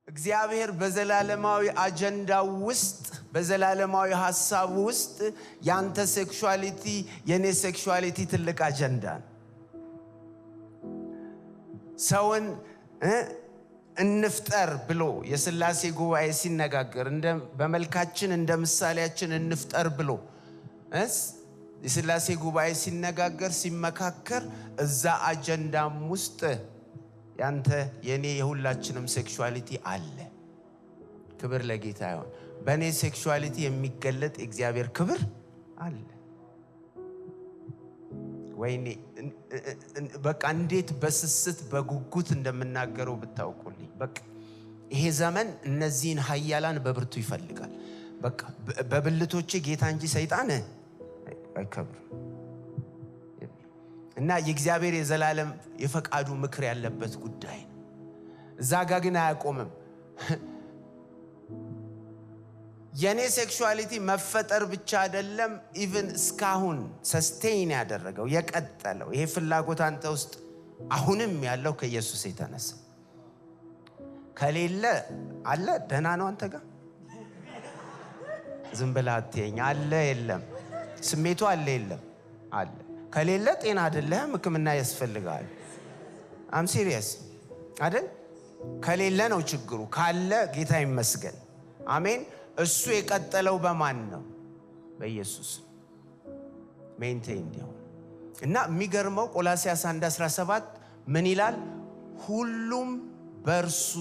እግዚአብሔር በዘላለማዊ አጀንዳው ውስጥ፣ በዘላለማዊ ሀሳቡ ውስጥ ያንተ sexuality፣ የኔ sexuality ትልቅ አጀንዳ ነው። ሰውን እንፍጠር ብሎ የስላሴ ጉባኤ ሲነጋገር፣ በመልካችን እንደ ምሳሌያችን እንፍጠር ብሎ የስላሴ ጉባኤ ሲነጋገር፣ ሲመካከር፣ እዛ አጀንዳም ውስጥ ያንተ፣ የኔ፣ የሁላችንም sexuality አለ። ክብር ለጌታ ይሁን። በእኔ sexuality የሚገለጥ የእግዚአብሔር ክብር አለ። ወይኔ፣ በቃ እንዴት በስስት በጉጉት እንደምናገረው ብታውቁልኝ። በቃ ይሄ ዘመን እነዚህን ሀያላን በብርቱ ይፈልጋል። በቃ በብልቶቼ ጌታ እንጂ ሰይጣን አይከብርም። እና የእግዚአብሔር የዘላለም የፈቃዱ ምክር ያለበት ጉዳይ ነው። እዛ ጋ ግን አያቆምም። የኔ sexuality መፈጠር ብቻ አይደለም፣ even እስካሁን sustain ያደረገው፣ የቀጠለው፣ ይሄ ፍላጎት አንተ ውስጥ አሁንም ያለው ከኢየሱስ የተነሳ ከሌለ አለ፣ ደህና ነው። አንተ ጋር ዝም ብለህ አትየኝ። አለ የለም? ስሜቱ አለ የለም? አለ። ከሌለ ጤና አይደለህም፣ ሕክምና ያስፈልጋል። I'm serious አይደል? ከሌለ ነው ችግሩ። ካለ ጌታ ይመስገን። አሜን። እሱ የቀጠለው በማን ነው? በኢየሱስ maintain እንዲሆን። እና የሚገርመው ቆላስያስ 1 17 ምን ይላል? ሁሉም በእርሱ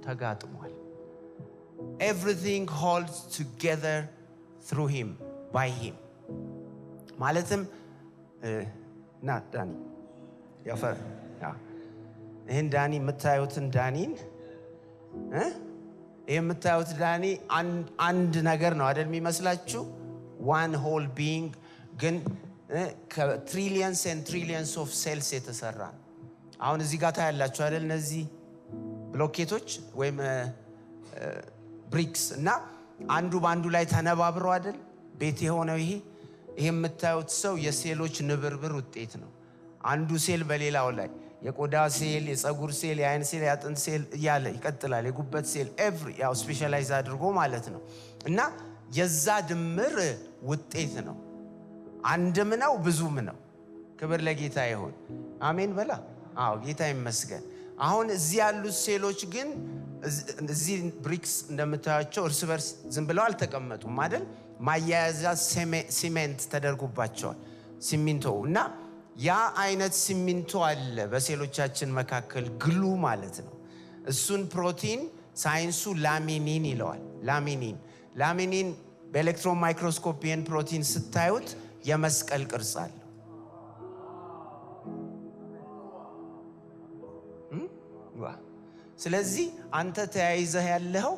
ተጋጥሟል። Everything holds together through him, by him። ማለትም ና ዳኒ ያፈር፣ ይህን ዳኒ የምታዩትን ዳኒን፣ ይህ የምታዩት ዳኒ አንድ ነገር ነው አይደል የሚመስላችሁ? One whole being፣ ግን ከ trillions and trillions of cells የተሰራ ነው። አሁን እዚህ ጋር ታያላችሁ አይደል? እነዚህ ብሎኬቶች ወይም bricks እና አንዱ በአንዱ ላይ ተነባብሮ አይደል ቤት የሆነው? ይሄ የምታዩት ሰው የሴሎች ንብርብር ውጤት ነው። አንዱ ሴል በሌላው ላይ፣ የቆዳ ሴል፣ የፀጉር ሴል፣ የአይን ሴል፣ የአጥንት ሴል እያለ ይቀጥላል። የጉበት ሴል፣ every ያው specialize አድርጎ ማለት ነው። እና የዛ ድምር ውጤት ነው። አንድም ነው ብዙም ነው። ክብር ለጌታ ይሁን። አሜን በላ። አዎ፣ ጌታ ይመስገን። አሁን እዚህ ያሉት ሴሎች ግን እዚህ bricks እንደምታያቸው እርስ በርስ ዝም ብለው አልተቀመጡም አይደል? ማያያዣ cement ተደርጎባቸዋል። ሲሚንቶ። እና ያ አይነት ሲሚንቶ አለ በሴሎቻችን መካከል፣ glue ማለት ነው። እሱን ፕሮቲን ሳይንሱ laminin ይለዋል። Laminin በ electron microscope ይህን ፕሮቲን ስታዩት የመስቀል ቅርጽ አለው። ስለዚህ አንተ ተያይዘህ ያለኸው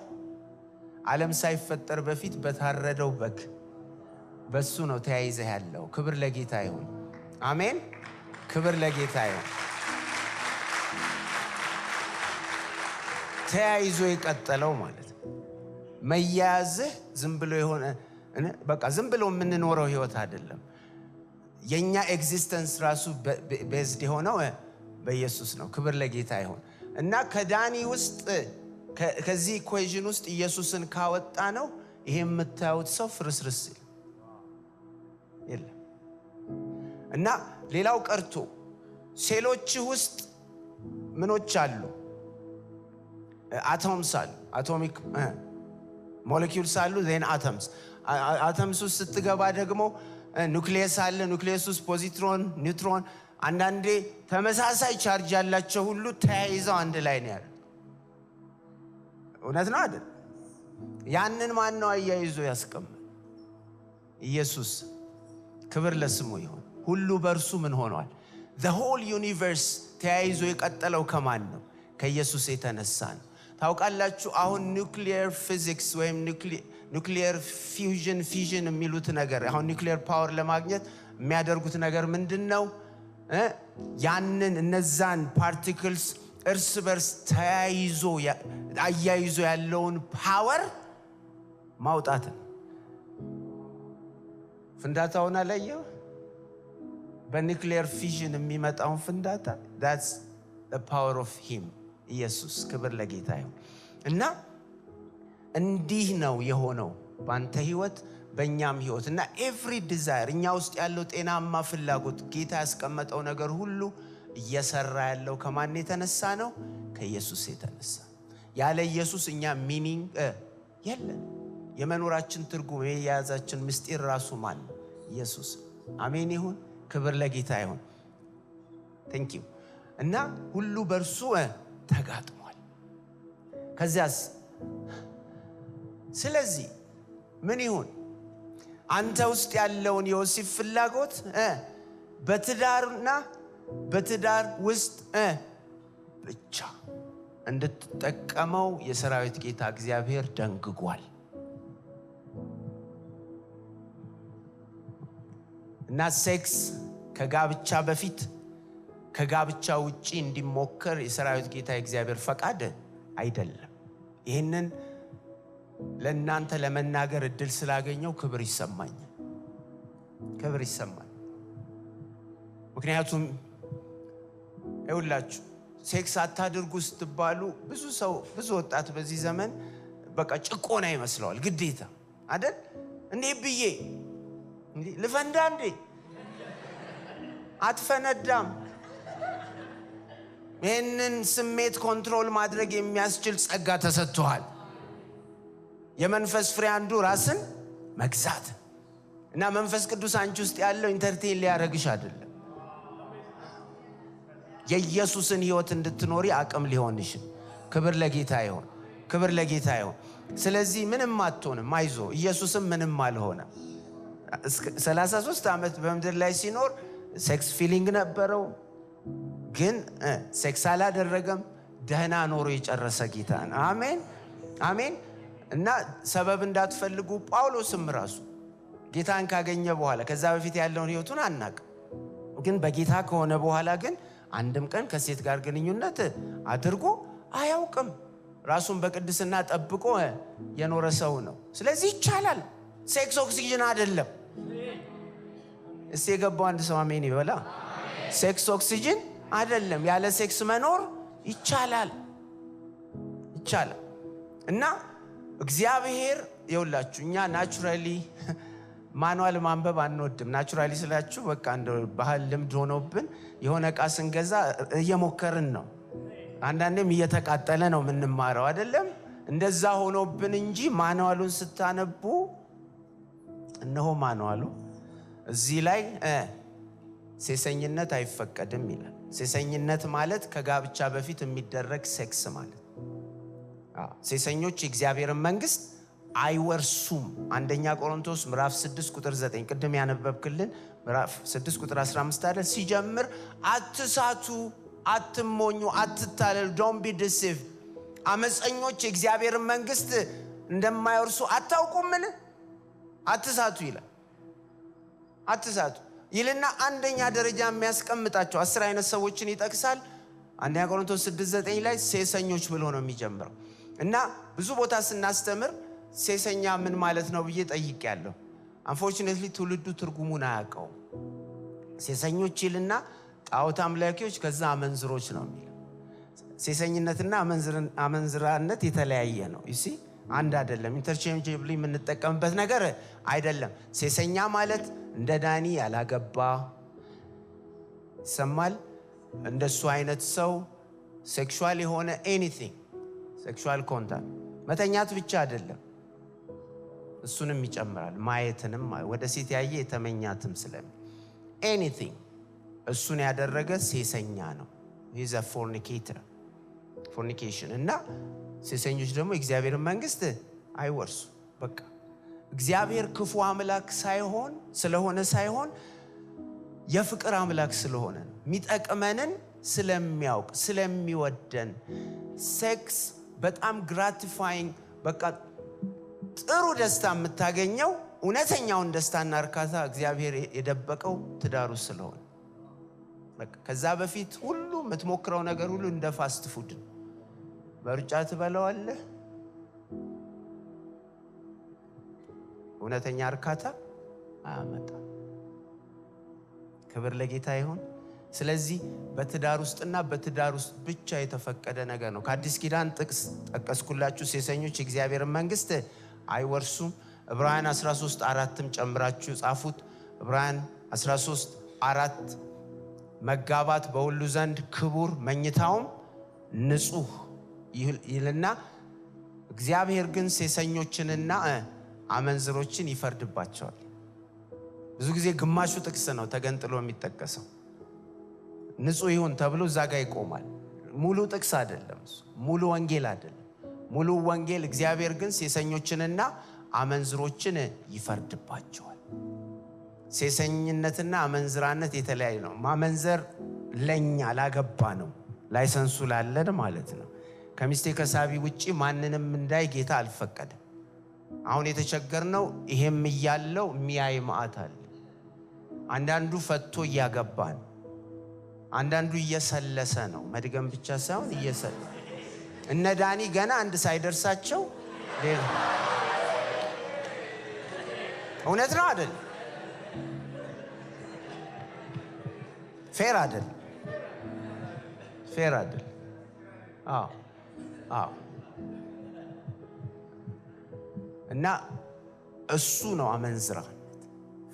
ዓለም ሳይፈጠር በፊት በታረደው በግ፣ በሱ ነው ተያይዘህ ያለው። ክብር ለጌታ ይሁን። አሜን። ክብር ለጌታ ይሁን። ተያይዞ የቀጠለው ማለት ነው። መያያዝህ ዝም ብሎ የሆነ፣ በቃ ዝም ብሎ የምንኖረው ህይወት አይደለም። የእኛ existence ራሱ based የሆነው በኢየሱስ ነው። ክብር ለጌታ ይሁን። እና ከዳኒ ውስጥ፣ ከዚህ equation ውስጥ ኢየሱስን ካወጣነው ይሄ የምታዩት ሰው ፍርስርስ የለም። እና ሌላው ቀርቶ ሴሎችህ ውስጥ ምኖች አሉ? Atoms አሉ። Atomic molecules አሉ። Then atoms። Atoms ውስጥ ስትገባ ደግሞ ኑክሊየስ አለ። ኑክሊየስ ውስጥ positron፣ neutron፣ አንዳንዴ ተመሳሳይ charge ያላቸው ሁሉ ተያይዘው አንድ ላይ ነው ያሉት። እውነት ነው አይደል? ያንን ማን ነው አያይዞ ያስቀመጠ? ኢየሱስ። ክብር ለስሙ ይሁን። ሁሉ በእርሱ ምን ሆኗል? The whole universe ተያይዞ የቀጠለው ከማን ነው? ከኢየሱስ የተነሳ ነው። ታውቃላችሁ፣ አሁን nuclear physics ወይም nuclear fusion፣ fission የሚሉት ነገር፣ አሁን nuclear power ለማግኘት የሚያደርጉት ነገር ምንድን ነው? ያንን እነዛን particles እርስ በርስ ተያይዞ አያይዞ ያለውን power ማውጣት ነው። ፍንዳታውን አላየው? በ nuclear fission የሚመጣውን ፍንዳታ፣ that's the power of him፣ ኢየሱስ። ክብር ለጌታ ይሁን። እና እንዲህ ነው የሆነው በአንተ ህይወት፣ በእኛም ህይወት። እና every desire፣ እኛ ውስጥ ያለው ጤናማ ፍላጎት፣ ጌታ ያስቀመጠው ነገር ሁሉ እየሰራ ያለው ከማን የተነሳ ነው? ከኢየሱስ የተነሳ። ያለ ኢየሱስ እኛ meaning የለን። የመኖራችን ትርጉም፣ የያዛችን ምስጢር ራሱ ማን ነው? ኢየሱስ። አሜን ይሁን። ክብር ለጌታ ይሁን። Thank you። እና ሁሉ በእርሱ ተጋጥሟል። ከዚያስ ስለዚህ ምን ይሁን? አንተ ውስጥ ያለውን የወሲብ ፍላጎት በትዳርና በትዳር ውስጥ ብቻ እንድትጠቀመው የሰራዊት ጌታ እግዚአብሔር ደንግጓል። እና ሴክስ ከጋብቻ በፊት፣ ከጋብቻ ውጪ እንዲሞከር የሰራዊት ጌታ የእግዚአብሔር ፈቃድ አይደለም። ይህንን ለእናንተ ለመናገር እድል ስላገኘው ክብር ይሰማኛል። ክብር ይሰማል። ምክንያቱም ይኸውላችሁ ሴክስ አታድርጉ ስትባሉ ብዙ ሰው፣ ብዙ ወጣት በዚህ ዘመን በቃ ጭቆና ይመስለዋል። ግዴታ አይደል እንዴ ብዬ ልፈንዳ እንዴ? አትፈነዳም። ይህንን ስሜት control ማድረግ የሚያስችል ጸጋ ተሰጥቶሃል። የመንፈስ ፍሬ አንዱ ራስን መግዛት እና መንፈስ ቅዱስ አንቺ ውስጥ ያለው entertain ሊያደርግሽ አይደለም፣ የኢየሱስን ሕይወት እንድትኖሪ አቅም ሊሆንሽ። ክብር ለጌታ ይሁን። ክብር ለጌታ ይሁን። ስለዚህ ምንም አትሆንም፣ አይዞ። ኢየሱስም ምንም አልሆነም። 33 ዓመት በምድር ላይ ሲኖር sex feeling ነበረው፣ ግን ሴክስ አላደረገም። ደህና ኖሮ የጨረሰ ጌታ ነው። አሜን አሜን። እና ሰበብ እንዳትፈልጉ። ጳውሎስም ራሱ ጌታን ካገኘ በኋላ፣ ከዛ በፊት ያለውን ህይወቱን አናቅም፣ ግን በጌታ ከሆነ በኋላ ግን አንድም ቀን ከሴት ጋር ግንኙነት አድርጎ አያውቅም። ራሱን በቅድስና ጠብቆ የኖረ ሰው ነው። ስለዚህ ይቻላል። Sex ኦክሲጅን አይደለም። እስቲ የገባው አንድ ሰው አሜን ይበላ። Sex ኦክሲጅን አይደለም። ያለ ሴክስ መኖር ይቻላል፣ ይቻላል። እና እግዚአብሔር የውላችሁ እኛ naturally manual ማንበብ አንወድም። Naturally ስላችሁ በቃ እንደ ባህል ልምድ ሆኖብን የሆነ እቃ ስንገዛ እየሞከርን ነው። አንዳንዴም እየተቃጠለ ነው የምንማረው፣ አይደለም? እንደዛ ሆኖብን እንጂ manual ኡን ስታነቡ እነሆ manual ኡ እዚህ ላይ ሴሰኝነት አይፈቀድም ይላል። ሴሰኝነት ማለት ከጋብቻ በፊት የሚደረግ ሴክስ ማለት። ሴሰኞች የእግዚአብሔርን መንግስት አይወርሱም። አንደኛ ቆሮንቶስ ምዕራፍ 6 ቁጥር 9፣ ቅድም ያነበብክልን ምዕራፍ 6 ቁጥር 15 አይደል? ሲጀምር አትሳቱ፣ አትሞኙ፣ አትታለሉ፣ don't be deceived፣ አመፀኞች የእግዚአብሔርን መንግስት እንደማይወርሱ አታውቁምን? አትሳቱ ይላል። አትሳቱ ይልና አንደኛ ደረጃ የሚያስቀምጣቸው 10 አይነት ሰዎችን ይጠቅሳል። አንደኛ ቆሮንቶስ 6 9 ላይ ሴሰኞች ብሎ ነው የሚጀምረው። እና ብዙ ቦታ ስናስተምር ሴሰኛ ምን ማለት ነው ብዬ ጠይቄያለሁ። Unfortunately ትውልዱ ትርጉሙን አያውቀውም። ሴሰኞች ይልና ጣዖት አምላኪዎች፣ ከዛ አመንዝሮች ነው የሚለው። ሴሰኝነትና አመንዝራነት የተለያየ ነው። You see፣ አንድ አይደለም። Interchangeably የምንጠቀምበት ነገር አይደለም። ሴሰኛ ማለት እንደ ዳኒ ያላገባ፣ ይሰማል። እንደሱ አይነት ሰው sexual የሆነ anything፣ sexual contact፣ መተኛት ብቻ አይደለም፣ እሱንም ይጨምራል። ማየትንም፣ ወደ ሴት ያየ የተመኛትም ስለሚ anything እሱን ያደረገ ሴሰኛ ነው። He's a fornicator፣ fornication። እና ሴሰኞች ደግሞ የእግዚአብሔርን መንግስት አይወርሱ። በቃ እግዚአብሔር ክፉ አምላክ ሳይሆን ስለሆነ ሳይሆን የፍቅር አምላክ ስለሆነ ነው። የሚጠቅመንን ስለሚያውቅ፣ ስለሚወደን። Sex በጣም gratifying፣ በቃ ጥሩ ደስታ የምታገኘው፣ እውነተኛውን ደስታና እርካታ እግዚአብሔር የደበቀው ትዳሩ ስለሆነ በቃ ከዛ በፊት ሁሉ የምትሞክረው ነገር ሁሉ እንደ fast food ነው። በሩጫ ትበላዋለህ። እውነተኛ እርካታ አያመጣም። ክብር ለጌታ ይሁን። ስለዚህ በትዳር ውስጥና በትዳር ውስጥ ብቻ የተፈቀደ ነገር ነው። ከአዲስ ኪዳን ጥቅስ ጠቀስኩላችሁ። ሴሰኞች የእግዚአብሔርን መንግስት አይወርሱም። ዕብራውያን 13:4ም ጨምራችሁ ጻፉት። ዕብራውያን 13:4 መጋባት በሁሉ ዘንድ ክቡር መኝታውም ንጹህ ይልና እግዚአብሔር ግን ሴሰኞችንና አመንዝሮችን ይፈርድባቸዋል። ብዙ ጊዜ ግማሹ ጥቅስ ነው ተገንጥሎ የሚጠቀሰው። ንጹህ ይሁን ተብሎ እዛ ጋር ይቆማል። ሙሉ ጥቅስ አይደለም፣ ሙሉ ወንጌል አይደለም። ሙሉ ወንጌል እግዚአብሔር ግን ሴሰኞችንና አመንዝሮችን ይፈርድባቸዋል። ሴሰኝነትና አመንዝራነት የተለያዩ ነው። ማመንዘር ለኛ ላገባ ነው፣ license ኡ ላለን ማለት ነው። ከሚስቴ ከሳቢ ውጪ ማንንም እንዳይ ጌታ አልፈቀደም። አሁን የተቸገርነው ይሄም እያለው የሚያይ መዓት አለ። አንዳንዱ ፈቶ እያገባ ነው። አንዳንዱ እየሰለሰ ነው። መድገም ብቻ ሳይሆን እየሰለሰ። እነ ዳኒ ገና አንድ ሳይደርሳቸው ሌላ። እውነት ነው አይደል? Fair አይደል? Fair አይደል? አዎ አዎ። እና እሱ ነው አመንዝራነት።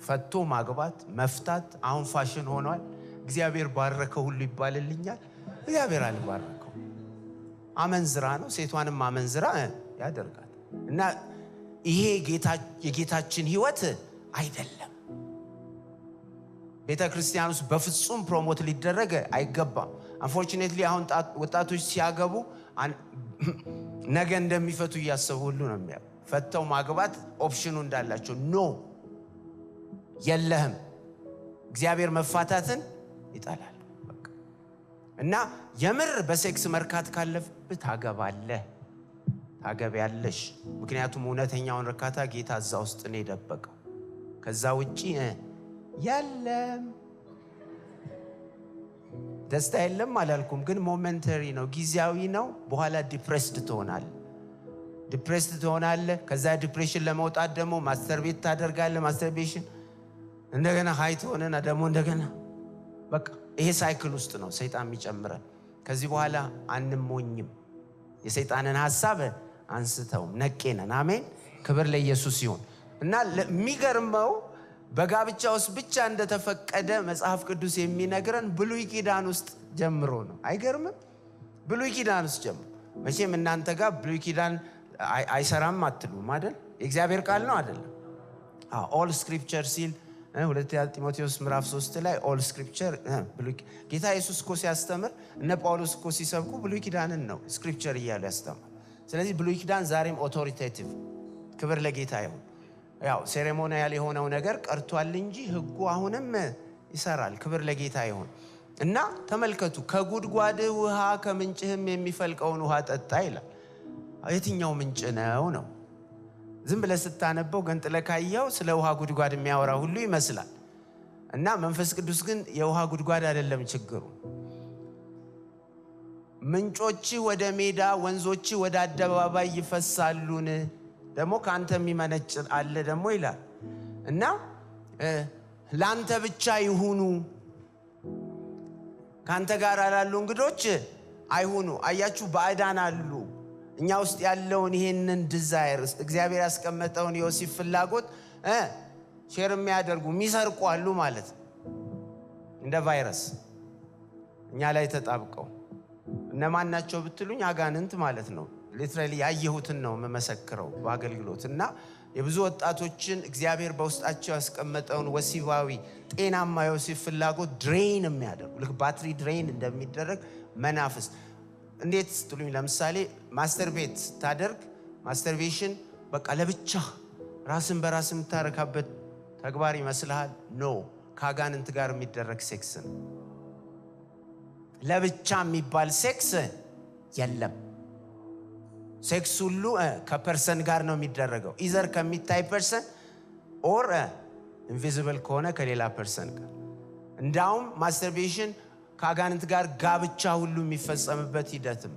ፈቶ ማግባት መፍታት አሁን ፋሽን ሆኗል። እግዚአብሔር ባረከው ሁሉ ይባልልኛል። እግዚአብሔር አልባረከው። አመንዝራ ነው። ሴቷንም አመንዝራ ያደርጋል። እና ይሄ የጌታችን ህይወት አይደለም። ቤተ ክርስቲያን ውስጥ በፍጹም promote ሊደረግ አይገባም። Unfortunately አሁን ወጣቶች ሲያገቡ ነገ እንደሚፈቱ እያሰቡ ሁሉ ነው የሚያው። ፈተው ማግባት option ኑ እንዳላቸው። No፣ የለህም። እግዚአብሔር መፋታትን ይጠላል። በቃ። እና የምር በሴክስ መርካት ካለብህ ታገባለህ፣ ታገቢያለሽ። ምክንያቱም እውነተኛውን እርካታ ጌታ እዛ ውስጥ ነው የደበቀው። ከዛ ውጪ የለም። ደስታ የለም አላልኩም፣ ግን momentary ነው፣ ጊዜያዊ ነው። በኋላ depressed ትሆናለህ። Depressed ትሆናለህ። ከዛ depression ለመውጣት ደግሞ masturbate ታደርጋለህ። Masturbation እንደገና high ትሆንና ደግሞ እንደገና በቃ ይሄ cycle ውስጥ ነው ሰይጣን የሚጨምረን። ከዚህ በኋላ አንሞኝም። የሰይጣንን ሐሳብ አንስተውም፣ ነቄ ነን። አሜን። ክብር ለኢየሱስ ይሁን። እና የሚገርመው በጋብቻ ውስጥ ብቻ እንደተፈቀደ መጽሐፍ ቅዱስ የሚነግረን ብሉይ ኪዳን ውስጥ ጀምሮ ነው። አይገርምም? ብሉይ ኪዳን ውስጥ ጀምሮ። መቼም እናንተ ጋር ብሉይ ኪዳን አይሰራም አትሉም አይደል? የእግዚአብሔር ቃል ነው አይደለም? አዎ፣ all scripture ሲል ሁለተኛ ጢሞቴዎስ ምዕራፍ 3 ላይ all scripture ብሉይ ጌታ ኢየሱስ እኮ ሲያስተምር፣ እነ ጳውሎስ እኮ ሲሰብኩ ብሉይ ኪዳንን ነው scripture እያሉ ያስተምር። ስለዚህ ብሉይ ኪዳን ዛሬም authoritative። ክብር ለጌታ ይሁን። ያው ceremonial የሆነው ነገር ቀርቷል እንጂ ህጉ አሁንም ይሰራል። ክብር ለጌታ ይሁን። እና ተመልከቱ፣ ከጉድጓድህ ውሃ ከምንጭህም የሚፈልቀውን ውሃ ጠጣ ይላል። የትኛው ምንጭ ነው ነው? ዝም ብለህ ስታነበው ገንጥለህ ካየኸው ስለ ውሃ ጉድጓድ የሚያወራ ሁሉ ይመስላል። እና መንፈስ ቅዱስ ግን የውሃ ጉድጓድ አይደለም ችግሩ። ምንጮች ወደ ሜዳ፣ ወንዞች ወደ አደባባይ ይፈሳሉን፣ ደግሞ ከአንተ የሚመነጭ አለ ደግሞ ይላል። እና ለአንተ ብቻ ይሁኑ፣ ከአንተ ጋር ላሉ እንግዶች አይሁኑ። አያችሁ፣ ባዕዳን አሉ። እኛ ውስጥ ያለውን ይሄንን desire፣ እግዚአብሔር ያስቀመጠውን የወሲብ ፍላጎት share የሚያደርጉ፣ የሚሰርቁ አሉ ማለት ነው። እንደ ቫይረስ እኛ ላይ ተጣብቀው። እነማን ናቸው ብትሉኝ አጋንንት ማለት ነው። Literally ያየሁትን ነው የምመሰክረው በአገልግሎት። እና የብዙ ወጣቶችን እግዚአብሔር በውስጣቸው ያስቀመጠውን ወሲባዊ ጤናማ የወሲብ ፍላጎት drain የሚያደርጉ፣ ልክ ባትሪ drain እንደሚደረግ መናፍስት። እንዴት ስትሉኝ ለምሳሌ masturbate ስታደርግ፣ masturbation በቃ ለብቻ ራስን በራስ የምታረካበት ተግባር ይመስልሃል? No፣ ከአጋንንት ጋር የሚደረግ ሴክስ ነው። ለብቻ የሚባል ሴክስ የለም። ሴክስ ሁሉ ከ person ጋር ነው የሚደረገው። Either ከሚታይ person or invisible ከሆነ ከሌላ person ጋር። እንዳውም masturbation ከአጋንንት ጋር ጋብቻ ሁሉ የሚፈጸምበት ሂደትም።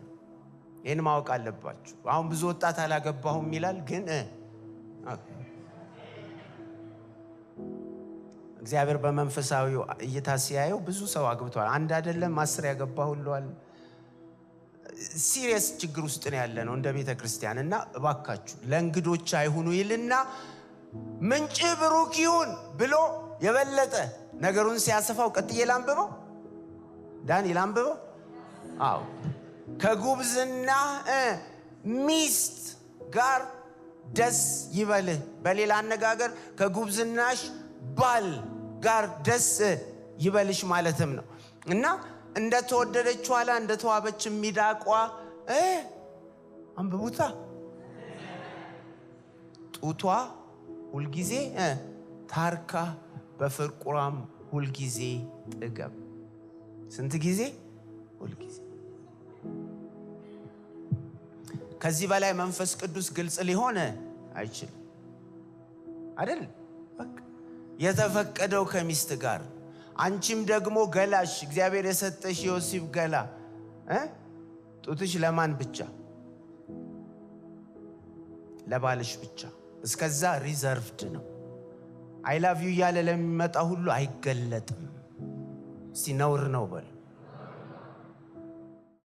ይህን ማወቅ አለባችሁ። አሁን ብዙ ወጣት አላገባሁም ይላል፣ ግን እግዚአብሔር እግዚአብሔር በመንፈሳዊው እይታ ሲያየው ብዙ ሰው አግብቷል። አንድ አይደለም 10 ያገባ ሁሉ አለ። Serious ችግር ውስጥ ነው ያለ ነው እንደ ቤተ ክርስቲያን። እና እባካችሁ ለእንግዶች አይሁኑ ይልና ምንጭ ብሩክ ይሁን ብሎ የበለጠ ነገሩን ሲያሰፋው፣ ቀጥዬ ላንብበው፣ ዳኒ ላንብበው። አዎ፣ ከጉብዝና ሚስት ጋር ደስ ይበልህ። በሌላ አነጋገር ከጉብዝናሽ ባል ጋር ደስ ይበልሽ ማለትም ነው። እና እንደተወደደች ዋላ፣ እንደተዋበች ሚዳቋ፣ አንብቡታ፣ ጡቷ ሁልጊዜ ታርካ በፍቅሯም ሁልጊዜ ጥገብ። ስንት ጊዜ? ሁልጊዜ። ከዚህ በላይ መንፈስ ቅዱስ ግልጽ ሊሆን አይችልም። አይደል? በቃ የተፈቀደው ከሚስት ጋር። አንቺም ደግሞ ገላሽ፣ እግዚአብሔር የሰጠሽ የወሲብ ገላ፣ ጡትሽ ለማን ብቻ? ለባልሽ ብቻ። እስከዛ reserved ነው። "I love you" እያለ ለሚመጣ ሁሉ አይገለጥም። እስቲ ነውር ነው በል።